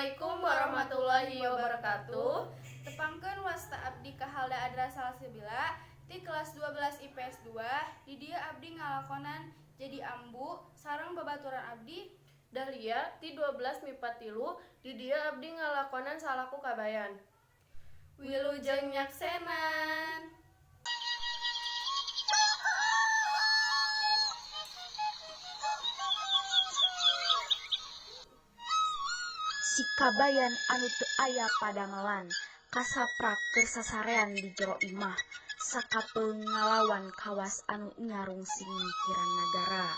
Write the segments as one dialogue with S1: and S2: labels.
S1: Assalamualaikum warahmatullahi wabarakatuh.
S2: Tepangkeun, wasta abdi Kahalda Adra Salsabila ti kelas 12 IPS 2. Di dieu abdi ngalakonan jadi ambu sareng babaturan abdi
S1: Dahlia ti 12 MIPA 3. Di dieu abdi ngalakonan salaku Kabayan.
S2: Wilujeng nyaksenan.
S3: Si Kabayan anu teu aya padamelan kasaprak keur sasarean di jero imah, sakapeung ngalawan kawas anu nyarungsing mikiran nagara.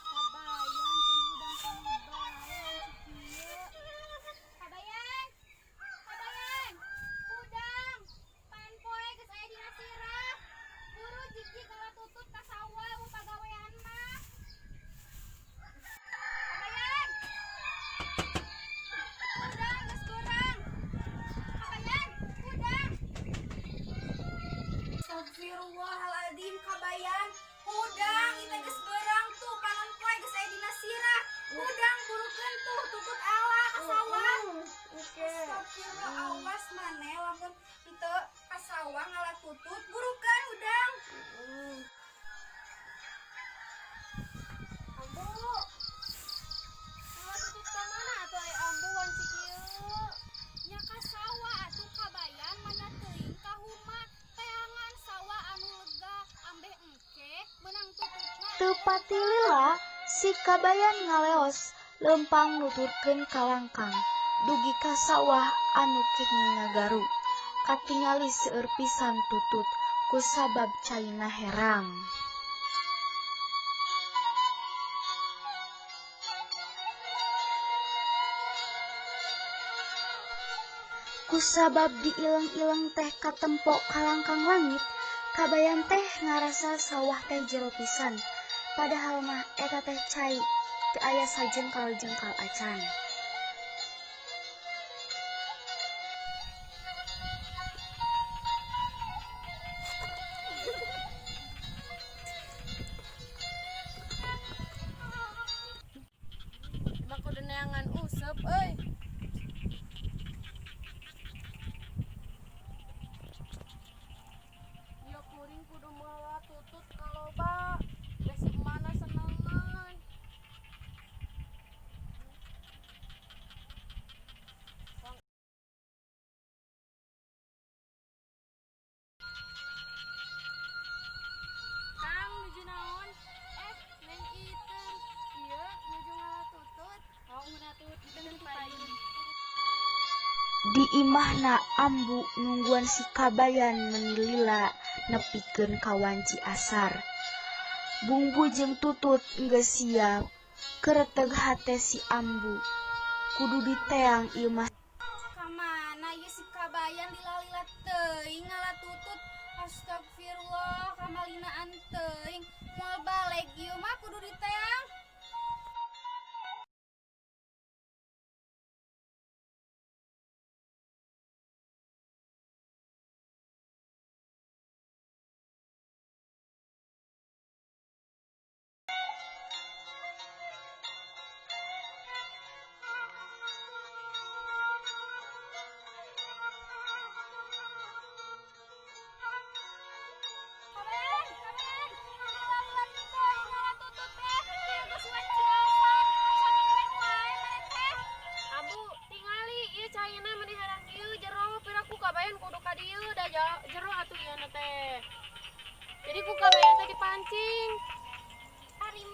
S2: Kabayan can hudang keneh bae kieu. Kabayan. Kabayan. Hudang. Pan poe geus aya dina sirah. Buru jig-jig ngala tutut ka sawah, euweuh pagawean mah. Kabayan. Hudang, geus kurang. Kabayan, hudang. Astagfirullahaladzim, Kabayan. Hudang, ieu teh geus beurang tuh, panon poe geus aya dina sirah. Hudang, burukeun tuh tutut ala ka sawah. Astagfirullah, awas maneh lamun henteu ka sawah ngala tutut, burukeun hudang.
S1: Ambu. Ngala tutut ka mana atuh ai ambu wanci kieu?
S2: Nya ka sawah atuh, Kabayan, mana teuing ka huma. Teangan sawah anu lega, ambeh engke meunang tututna.
S3: Teu pati lila si Kabayan ngaleos leumpang nuturkeun kalangkang dugi ka sawah anu kenging ngagaru. Katingali seueur pisan tutut kusabab caina herang. Kusabab diileng-ileng teh katempo kalangkang langit, Kabayan teh ngarasa sawah teh jero pisan. Padahal mah eta teh cai teu aya sajengkal-jengkal acan.
S1: Emang kudu neangan useup euy. Ya kuring kudu mawa tutut kaloba. Besi mana senengan.
S2: Kang, nuju naon? Eh, Neng Iteung. Ieu nuju ngala tutut. Oh, ngala tutut itu payun.
S3: Di imahna ambu nungguan si Kabayan meni lila nepikeun ka wanci asar. Bungbu jeung tutut geus siap, kereteg hate si ambu. Kudu diteang ieu mah.
S2: Kamana ieu si Kabayan lila-lila teuing ngala tutut? Astagfirullah, kamalinaan teuing. Moal baleg ieu mah, kudu diteang. Kabayan, Kabayan, lila-lila teuing ngala tutut teh. Ieu geus wanci asar. Acan keneh wae maneh teh.
S1: Ambu, tingali ieu caina meni herang kieu jero, piraku Kabayan kudu ka dieu da jero atuh ieu teh. Jadi ku Kabayan teh dipancing.
S2: Ari